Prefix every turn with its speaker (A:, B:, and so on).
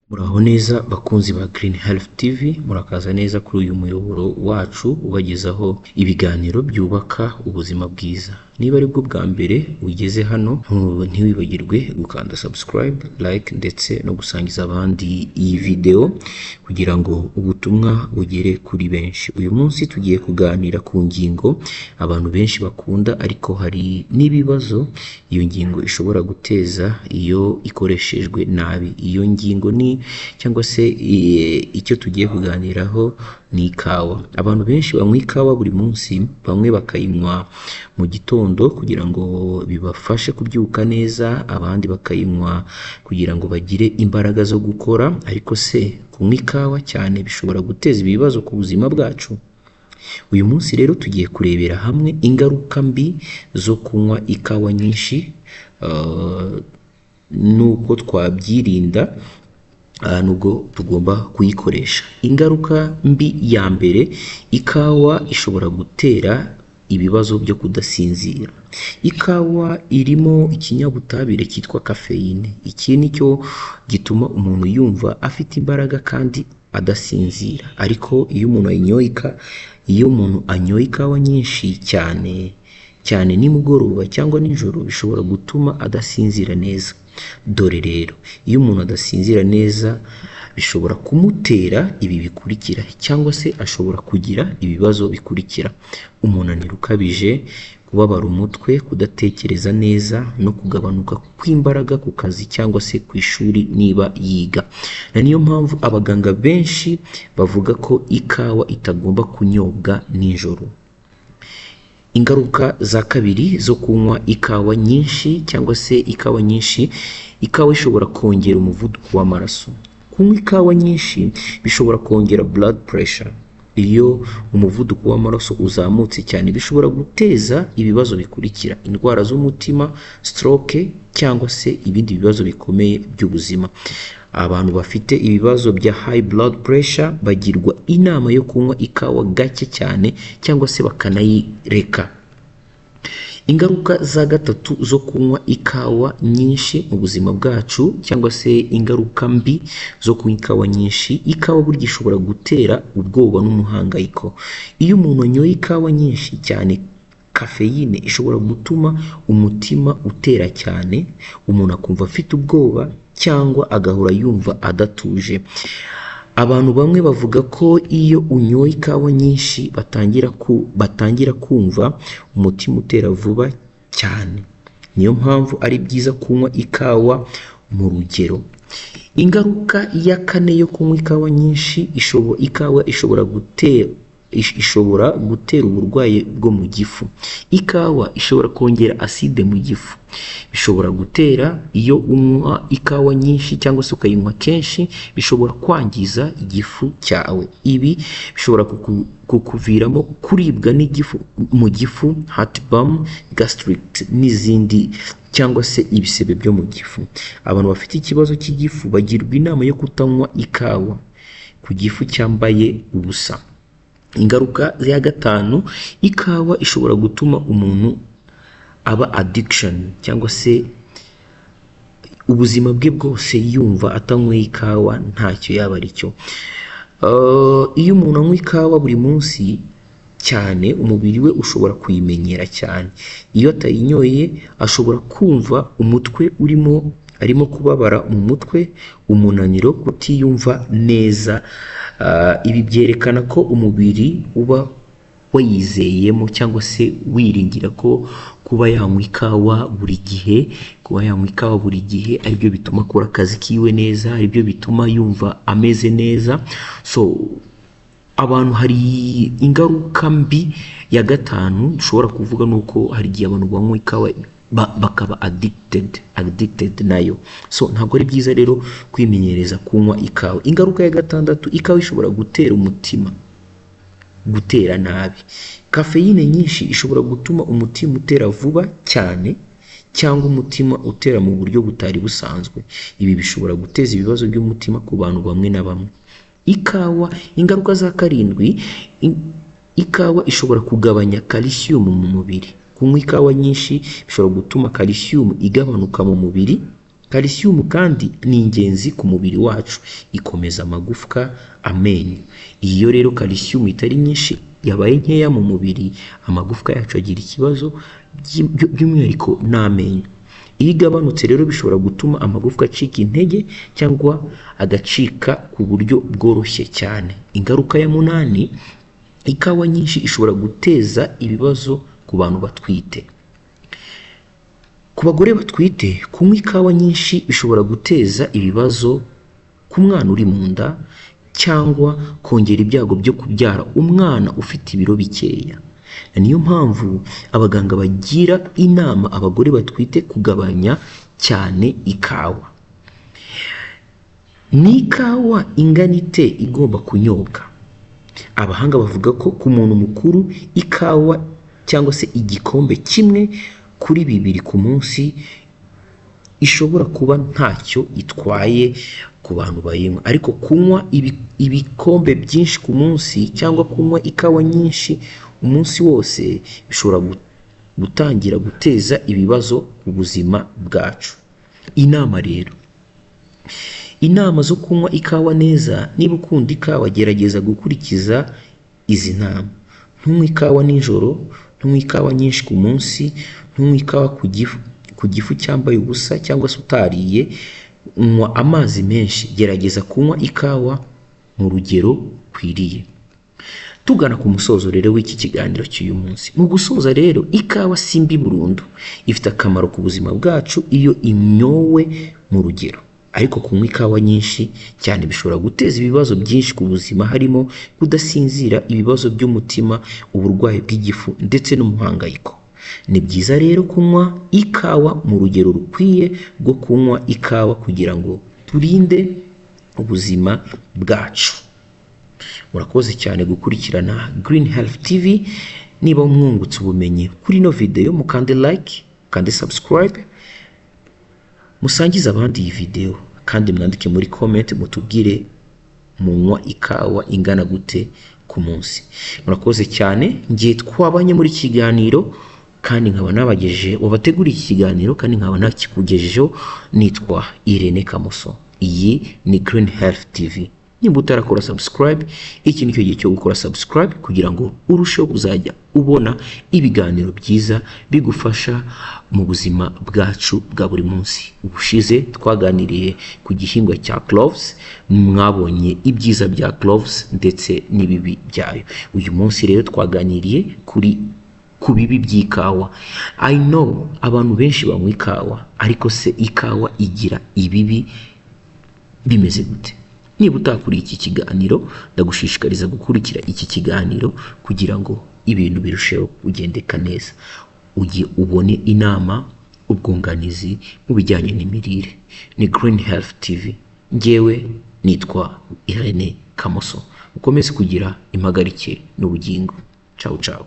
A: Muraho neza bakunzi ba Green Health TV, murakaza neza kuri uyu muyoboro wacu ubagezaho ibiganiro byubaka ubuzima bwiza. Niba aribwo bwa mbere ugeze hano, ntiwibagirwe gukanda subscribe, like ndetse no gusangiza abandi iyi video kugira ngo ubutumwa bugere kuri benshi. Uyu munsi tugiye kuganira ku ngingo abantu benshi bakunda, ariko hari n'ibibazo iyo ngingo ishobora guteza iyo ikoreshejwe nabi. Iyo ngingo ni cyangwa se icyo tugiye kuganiraho ni ikawa. Abantu benshi banywa ikawa buri munsi, bamwe bakayinywa mu gitondo kugira ngo bibafashe kubyuka neza, abandi bakayinywa kugira ngo bagire imbaraga zo gukora. Ariko se kunywa ikawa cyane bishobora guteza ibibazo ku buzima bwacu? Uyu munsi rero tugiye kurebera hamwe ingaruka mbi zo kunywa ikawa nyinshi, n'uko twabyirinda nubwo tugomba kuyikoresha. Ingaruka mbi ya mbere, ikawa ishobora gutera ibibazo byo kudasinzira. Ikawa irimo ikinyabutabire cyitwa caféine. Iki ni cyo gituma umuntu yumva afite imbaraga kandi adasinzira. Ariko iyo umuntu anyoye ikawa nyinshi cyane cyane nimugoroba cyangwa nijoro, bishobora gutuma adasinzira neza. Dore rero, iyo umuntu adasinzira neza bishobora kumutera ibi bikurikira, cyangwa se ashobora kugira ibibazo bikurikira: umunaniro ukabije, kubabara umutwe, kudatekereza neza no kugabanuka kw'imbaraga ku kazi cyangwa se ku ishuri niba yiga. Na niyo mpamvu abaganga benshi bavuga ko ikawa itagomba kunyobwa nijoro. Ingaruka za kabiri zo kunywa ikawa nyinshi cyangwa se ikawa nyinshi, ikawa ishobora kongera umuvuduko w'amaraso. Kunywa ikawa nyinshi bishobora kongera blood pressure. Iyo umuvuduko w'amaraso uzamutse cyane, bishobora guteza ibibazo bikurikira: indwara z'umutima, stroke cyangwa se ibindi bibazo bikomeye by'ubuzima. Abantu bafite ibibazo bya high blood pressure bagirwa inama yo kunywa ikawa gake cyane cyangwa se bakanayireka. Ingaruka za gatatu zo kunywa ikawa nyinshi mu buzima bwacu, cyangwa se ingaruka mbi zo kunywa ikawa nyinshi, ikawa burya ishobora gutera ubwoba n'umuhangayiko. Iyo umuntu anyoye ikawa nyinshi cyane, caféine ishobora gutuma umutima utera cyane, umuntu akumva afite ubwoba cyangwa agahora yumva adatuje. Abantu bamwe bavuga ko iyo unyoye ikawa nyinshi batangira kumva umutima utera vuba cyane. Niyo mpamvu ari byiza kunywa ikawa mu rugero. Ingaruka ya kane yo kunywa ikawa nyinshi, ikawa ishobora gutera uburwayi bwo mu gifu. Ikawa ishobora kongera acide mu gifu. Bishobora gutera, iyo unywa ikawa nyinshi cyangwa se ukayinywa kenshi, bishobora kwangiza igifu cyawe. Ibi bishobora kukuviramo kuribwa n'igifu mu gifu, heartburn, gastric n'izindi, cyangwa se ibisebe byo mu gifu. Abantu bafite ikibazo cy'igifu bagirwa inama yo kutanywa ikawa ku gifu cyambaye ubusa. Ingaruka ya gatanu, ikawa ishobora gutuma umuntu aba addiction, cyangwa se ubuzima bwe bwose yumva atanyweye ikawa ntacyo yaba ari cyo. Iyo umuntu anywa ikawa buri munsi cyane, umubiri we ushobora kuyimenyera cyane. Iyo atayinyoye ashobora kumva umutwe urimo, arimo kubabara mu mutwe, umunaniro, kutiyumva neza. Ibi byerekana ko umubiri uba wayizeyemo cyangwa se wiringira ko kuba yanywa ikawa buri gihe aribyo bituma akora akazi kiwe neza, aribyo bituma yumva ameze neza. So abantu, hari ingaruka mbi ya gatanu dushobora kuvuga, ni uko hari igihe abantu banywa ikawa bakaba addicted nayo. So ntabwo ari byiza rero kwimenyereza kunywa ikawa. Ingaruka ya gatandatu, ikawa ishobora gutera umutima gutera nabi. Caféine nyinshi ishobora gutuma umutima utera vuba cyane cyangwa umutima utera mu buryo butari busanzwe. Ibi bishobora guteza ibibazo by'umutima ku bantu bamwe na bamwe. Ikawa, ingaruka za karindwi, ikawa ishobora kugabanya calcium mu mubiri. Kunywa ikawa nyinshi bishobora gutuma calcium igabanuka mu mubiri. Calcium kandi ni ingenzi ku mubiri wacu, ikomeza amagufwa, amenyo. Iyo rero calcium itari nyinshi, yabaye nkeya mu mubiri, amagufwa yacu agira ikibazo, by'umwihariko n'amenyo. Iyo igabanutse rero bishobora gutuma amagufwa acika intege cyangwa agacika ku buryo bworoshye cyane. Ingaruka ya munani, ikawa nyinshi ishobora guteza ibibazo ku bantu batwite. Ku bagore batwite, kunywa ikawa nyinshi bishobora guteza ibibazo ku mwana uri mu nda cyangwa kongera ibyago byo kubyara umwana ufite ibiro bikeya. Niyo mpamvu abaganga bagira inama abagore batwite kugabanya cyane ikawa. Ni ikawa ingana ite igomba kunyobwa? Abahanga bavuga ko ku muntu mukuru ikawa cyangwa se igikombe 1 kuri 2 ku munsi ishobora kuba ntacyo itwaye ku bantu bayinywa, ariko kunywa ibikombe byinshi ku munsi cyangwa kunywa ikawa nyinshi umunsi wose bishobora gutangira guteza ibibazo ku buzima bwacu. Inama rero, inama zo kunywa ikawa neza. Niba ukunda ikawa, gerageza gukurikiza izi nama: ntunywe ikawa nijoro, ntunywe ikawa nyinshi ku munsi, ntunywe ikawa ku gifu cyambaye ubusa cyangwa se utariye, nywa amazi menshi, gerageza kunywa ikawa mu rugero rukwiriye. Tugana ku musozo rero w'iki kiganiro cy'uyu munsi. Mu gusoza rero, ikawa si mbi burundu, ifite akamaro ku buzima bwacu iyo inyowe mu rugero. Ariko kunywa ikawa nyinshi cyane bishobora guteza ibibazo byinshi ku buzima, harimo kudasinzira, ibibazo by'umutima, uburwayi bw'igifu ndetse n'umuhangayiko. Ni byiza rero kunywa ikawa mu rugero rukwiye rwo kunywa ikawa kugira ngo turinde ubuzima bwacu. Murakoze cyane gukurikirana Green Health TV. Niba mwungutse ubumenyi kuri ino video, mukande like, mukande subscribe, musangize abandi iyi video, kandi mwandike muri comment mutubwire munywa ikawa ingana gute ku munsi. Murakoze cyane. Ngiye twabanye muri kiganiro kandi nkaba nabagejeje, wabateguriye iki kiganiro kandi nkaba nakikugejejeho, nitwa Irene Kamoso. Iyi ni Green Health TV. Nimba utarakora subscribe, iki nicyo gihe cyo gukora subscribe kugira ngo urusheho kuzajya ubona ibiganiro byiza bigufasha mu buzima bwacu bwa buri munsi. Ubushize twaganiriye ku gihingwa cya cloves, mwabonye ibyiza bya cloves ndetse n'ibibi byayo. Uyu munsi rero twaganiriye ku bibi by'ikawa. I know abantu benshi banywa ikawa, ariko se ikawa igira ibibi bimeze gute? Niba utakuriye iki kiganiro, ndagushishikariza gukurikira iki kiganiro kugira ngo ibintu birusheho kugendeka neza, ujye ubone inama, ubwunganizi mu bijyanye n'imirire. Ni Green Health TV, ngewe nitwa Irene Kamoso. Ukomeze kugira impagarike n'ubugingo. Ciao ciao.